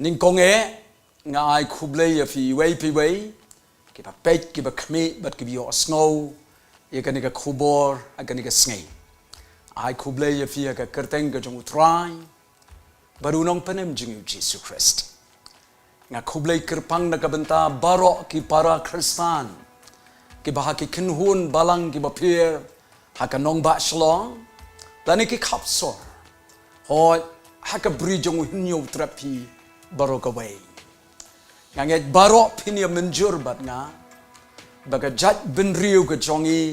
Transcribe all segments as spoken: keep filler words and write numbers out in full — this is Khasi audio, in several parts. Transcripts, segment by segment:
Ïng kong eh, nga ai khublei ïa phi iwei pa iwei, kiba peit, kiba khmih, bad kiba ïohsngew ïa kane ka khubor ha kane ka sngi. Ai khublei ïa phi ha ka kyrteng ka jong U Trai bad U Nongpynim jong ngi U Jisu Khrist. Nga khublei kyrpang na ka bynta baroh ki para Khristan kiba ha ki kynhun balang kiba pher ha ka nongbah Shillong lane ki khap sor. Hooid, ha ka bri jong U Hynñiewtrep hi baroh kawei. Nga ngeit baroh phin ïa mynjur bad nga ba ka jaitbynriew ka jong ngi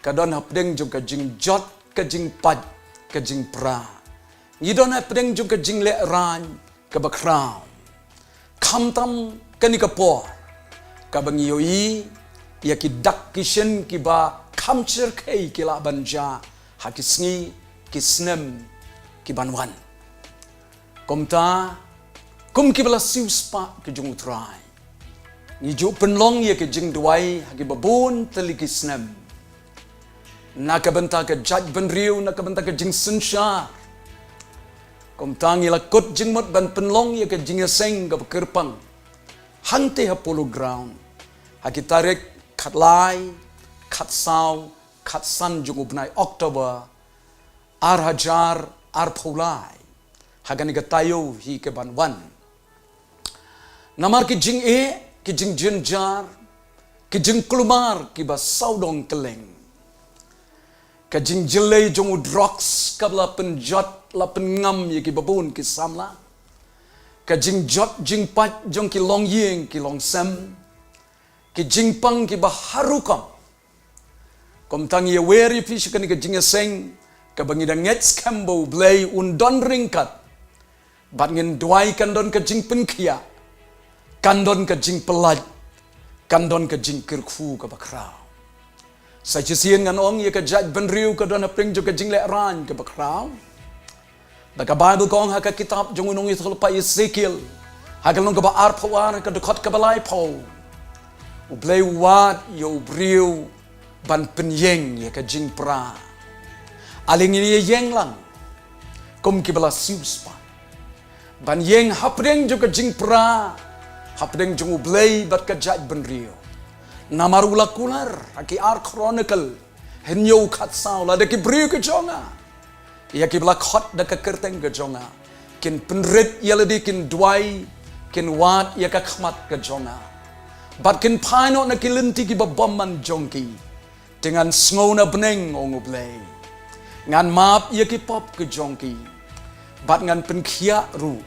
ka don hapdeng jong ka jingjot, ka jingpait, ka jingpra. Ngi don hapdeng jong ka jinglehrain kaba khraw. Khamtam kane ka por kaba ngi ïohi ïa ki dak ki shin kiba kham shyrkhei ki lah ban jia ha ki sngi ki snem ki ban wan. Kumta, kum kiba la siewspah ki jong U Trai, ngi ju pynlong ïa ki jingduwai ha kiba bun tylli ki snem na ka bynta ka jaitbynriew, na ka bynta ka jingsynshar. Kumta ngi la kut jingmut ban pynlong ïa ka jingïaseng kaba kyrpang hangtei ha Polo Ground ha ki tarik khatlai, khatsaw, khatsan jong u bnai October, ar hajar arphew lai, ha kane ka taïew hi ka ban wan. Namar ki jingeh, ki jingjynjar, ki jingkulmar kiba sawdong kylleng, ka jingjyllei jong u drugs kaba la pynjot, la pynngam ïa kiba bun ki samla, ka jingjot jingpait jong ki longïing ki longsem, ki jingpang kiba har rukom. Kumta ngi ïawer ïa phi sha kane ka jingïaseng kaba ngi da ngeit skhem ba U Blei un don ryngkat. Bad ngin duwai kan don ka jingpynkhiah, kan don ka jingpyllait, kan don ka jingkyrkhu kaba khraw. Sa shisien ngan ong ïa ka jaitbynriew ka don hapdeng jong ka jinglehrain kaba khraw. Ba ka Baibl ka ong ha ka kitab jong u nongïathuhlypa Esekiel, ha ka lynnong kaba arphew ar, ha ka dkhot kaba laiphew, U Blei u wad ïa u briew ban pynïeng ïa ka jingpra. Ale ngin ïa ïeng lang kum kiba la siewspah ban ïeng hapdeng jong ka jingpra hapdeng jong U Blei bad ka jaitbynriew. Namar u la kular ha ki Ar Chronicle hynñiew khatsaw, lada ki briew ki jong nga ïa kiba la khot da ka kyrteng ka jong nga kin pynrit ïalade, kin duwai, kin wad ïa ka khmat ka jong nga, bad kin phai noh na ki lynti kiba bymman jong ki, te ngan sngew na bneng, ong U Blei. Ngan map ïa ki pop ka jong ki, bad ngan pynkhiah ruh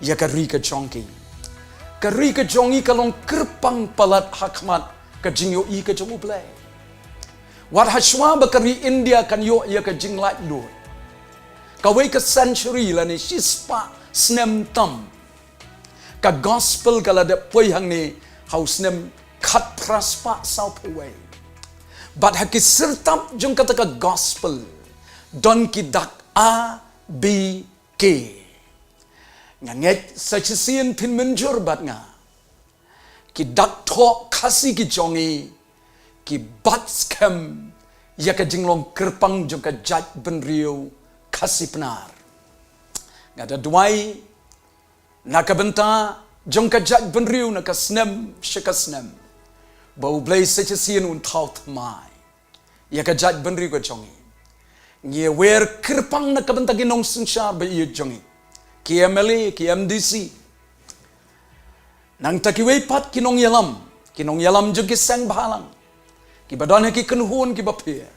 ïa ka ri ka jong ki. Ka ri ka jong ngi ka long kyrpang palat ha khmat ka jingïohi ka jong U Blei. Wat hashwa ba ka ri India kan ïoh ïa ka jinglaitluid, kawei ka century lane shispah snem tam, ka gospel ka la dep poi hangne ha u snem khatphra spah sawphew wei. Bad ha ki syrtap jong kata ka gospel don ki dak A, B, K. Nga ngeit sa shisien phin mynjur bad nga, ki dak thoh Khasi ki jong ngi ki bat skhem ïa ka jinglong kyrpang jong ka jaitbynriew Khasi Pnar. Nga da duwai na ka bynta jong ka jaitbynriew na ka snem sha ka snem, ba U Blei sa shisien un thaw thymmai ïa ka jaitbynriew ka jong ngi. Ngi ïawer kyrpang na ka bynta ki nongsynshar ba ïeit jong ngi, ki M L A, ki M D C. Nangta kiwei pat ki nongïalam, ki nongïalam jong ki seng bhalang, kiba don ha ki kynhun kiba pher.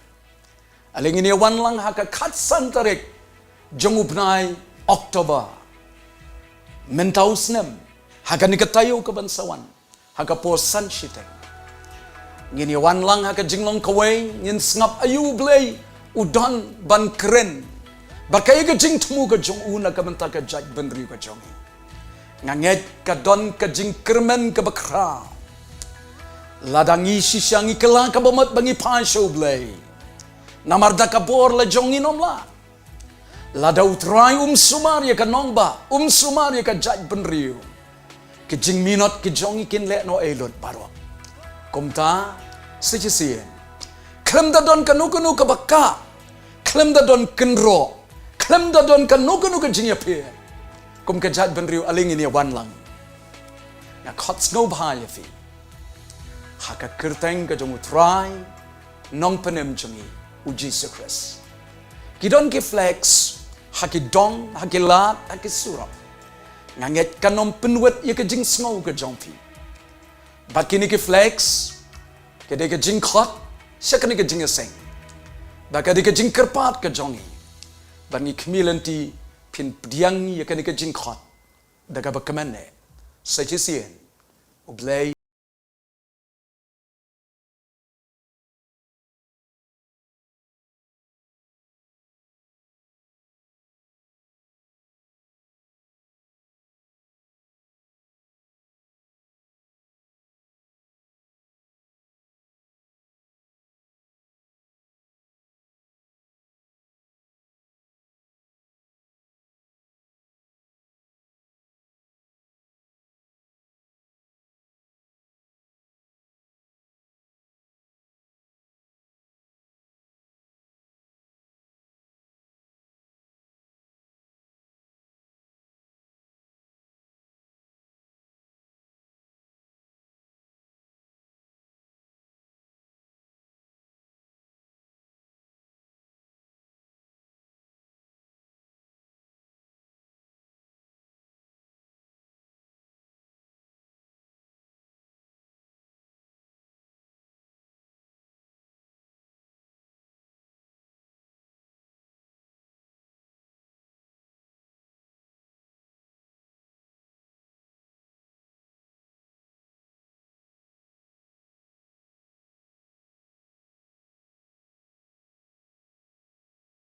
Ale ngin ïa wan lang ha ka khatsan tarik jong u bnai October mynta u snem, ha kane ka taïew ka ban sa wan, ha ka por san shiteng. Ngin ïa wan lang ha ka jinglong kawei, ngin sngap aïu U Blei u don ban kren bad kaei ka jingthmu ka jong u na ka bynta ka jaitbynriew ka jong ngi. Nga ngeit ka don ka jingkyrmen kaba khraw lada ngi shisha ngi kylla kaba mut ba ngi phai sha U Blei. Namar da ka bor la jong ngin ym lah. Lada U Trai um sumar ïa ka nongbah, um sumar ïa ka jaitbynriew, ki jingminot ki jong ngi kin leh noh ei lut baroh. Kumta sa shisien, khlem da don kano kano kaba kah, khlem da don kynroh, khlem da don kano kano ka jingïapher, kum ka jaitbynriew ale ngin ïa wan lang Nga khot sngewbha ïa phi ha ka kyrteng ka jong U Trai Nongpynim jong ngi, U Jisu Khrist. Ki don ki flags ha ki dong, ha ki lad, ha ki surok. Nga ngeit kan ym pynwit ïa ka jingsngew ka jong phi. Bad kine ki flags ki dei ka jingkhot sha kane ka jingïaseng. Bad ka dei ka jingkyrpad ka jong ngi. Bad ngi khmih lynti phin pdiang ïa kane ka jingkhot da kaba kmen eh. Sa shisien, U Blei